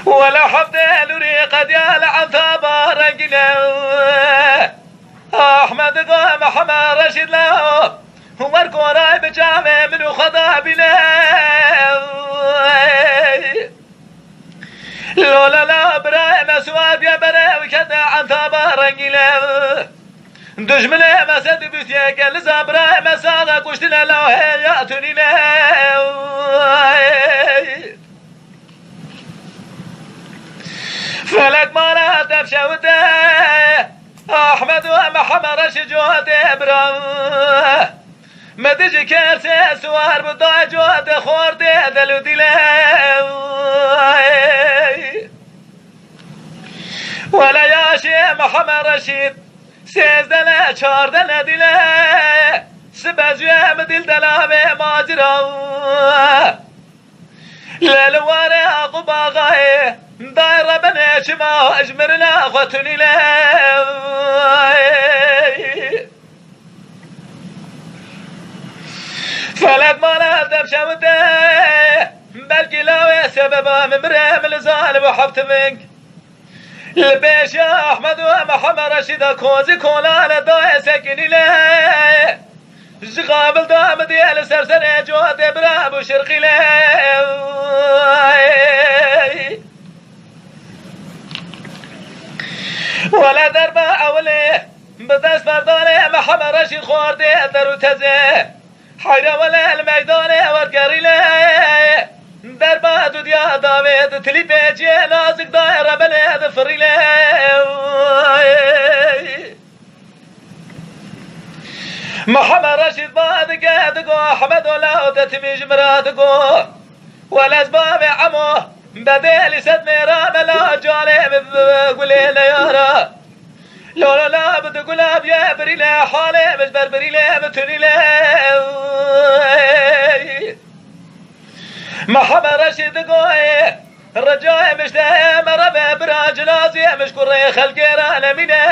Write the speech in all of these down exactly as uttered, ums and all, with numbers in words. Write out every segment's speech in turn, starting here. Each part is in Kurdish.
Wela hevdê lûrî qediya li Entaba rengîne. Ahmed go Mihemed Reşîd la, wer koray bi çavê min û Xweda bîne. Lola la birayê me siwar biye bere û kete Entaba rengîne. Dijminê me sed û bîst yek e, li za birayê me saxa kuştine la hêya tunîne. Felek mala dev şewite, Ahmed û Mihemed Reşîd cotê bira. Me dijî kersê siwar bû, dayê cotê xortê del û dîle. Wele yaşê Mihemed Reşîd, sêzdene çardene dîle, sibe zûye mi dîl delavê macira. Lê li warê Aqûb Axayê, dayê rebenê çima ji mirina xwe tunîle. Felek mala dev şewite, belkî lawê sebeba min mire, min li zal bû heft veng. Li pêşiya Ahmed û Mihemed Reşîda kozî kolane dayê sekinîle. Ji qabil da min diye li ser serê cotê bira bû şirqîle. Wele derba ewilê bi dest berdanê Mihemed Reşîd xwartê der û tezê. Heyra wele li meydanê wergerîle. Derba dudiya davê di tilîpê ciyê nazik dayê rebelê di firîle. Mihemed Reşîd ba dike digo Ehmed ola û te timî ji mira digo. Wele ez bavê Emo bedêlî sed mêra mela calê min gulê neyara. Lolala bi di gulab ye birîle, halê min ji ber birîle, bi tunîle. Mihemed Reşîd digoyê, ricayê min ji te ye, mereve bira, cilaziyê min ji kurê xelkê re nemîne.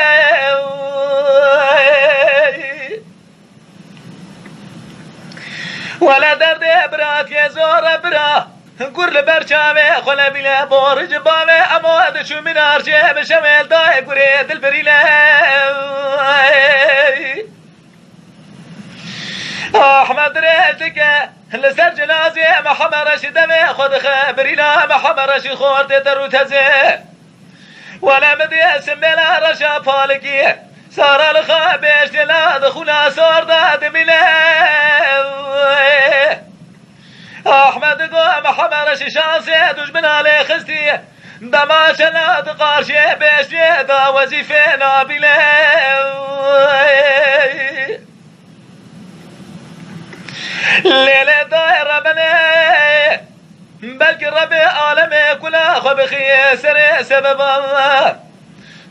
Wele derdê biratiyê zor e bira, gur li ber çavê xwe nebîne, bor ji bavê Emo diçû mînar çê bi şevê dayê gurê dil birîle. Ahmed dirêj dike li ser cilazê Mihemed Reşîd, demê xwe dixe birîla Mihemed Reşîd xortê der û tezê. Wele min dê simêla reşa palikî, sara li xwe bêştê la di xûna sor de dimîne. Ahmed go Mihemed Reşî şansê dujmina lê xistî, dema şena di qarşiyê bêştê da wezîfê nabîne. Lêlê dayê rebelê, belkî Rebê alemê kula xwe bixî serê sebeba.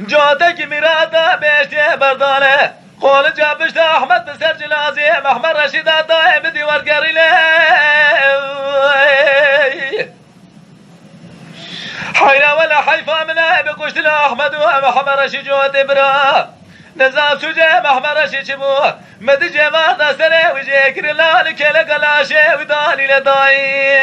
Catekî mîrata bêştê berdane. Qolica pişta Ehmed bi ser cilazê Mehmed Reşîda dayê bidî wergerîne. Heyra wele heyfa min e bi kuştina Ehmed û Mehmed Reşîd cotê bira. Nizam sûcê Mehmed Reşîd çi bû? Mi di cêvar da serê wî jê kirin la li kêleka laşê wî danî le dayê.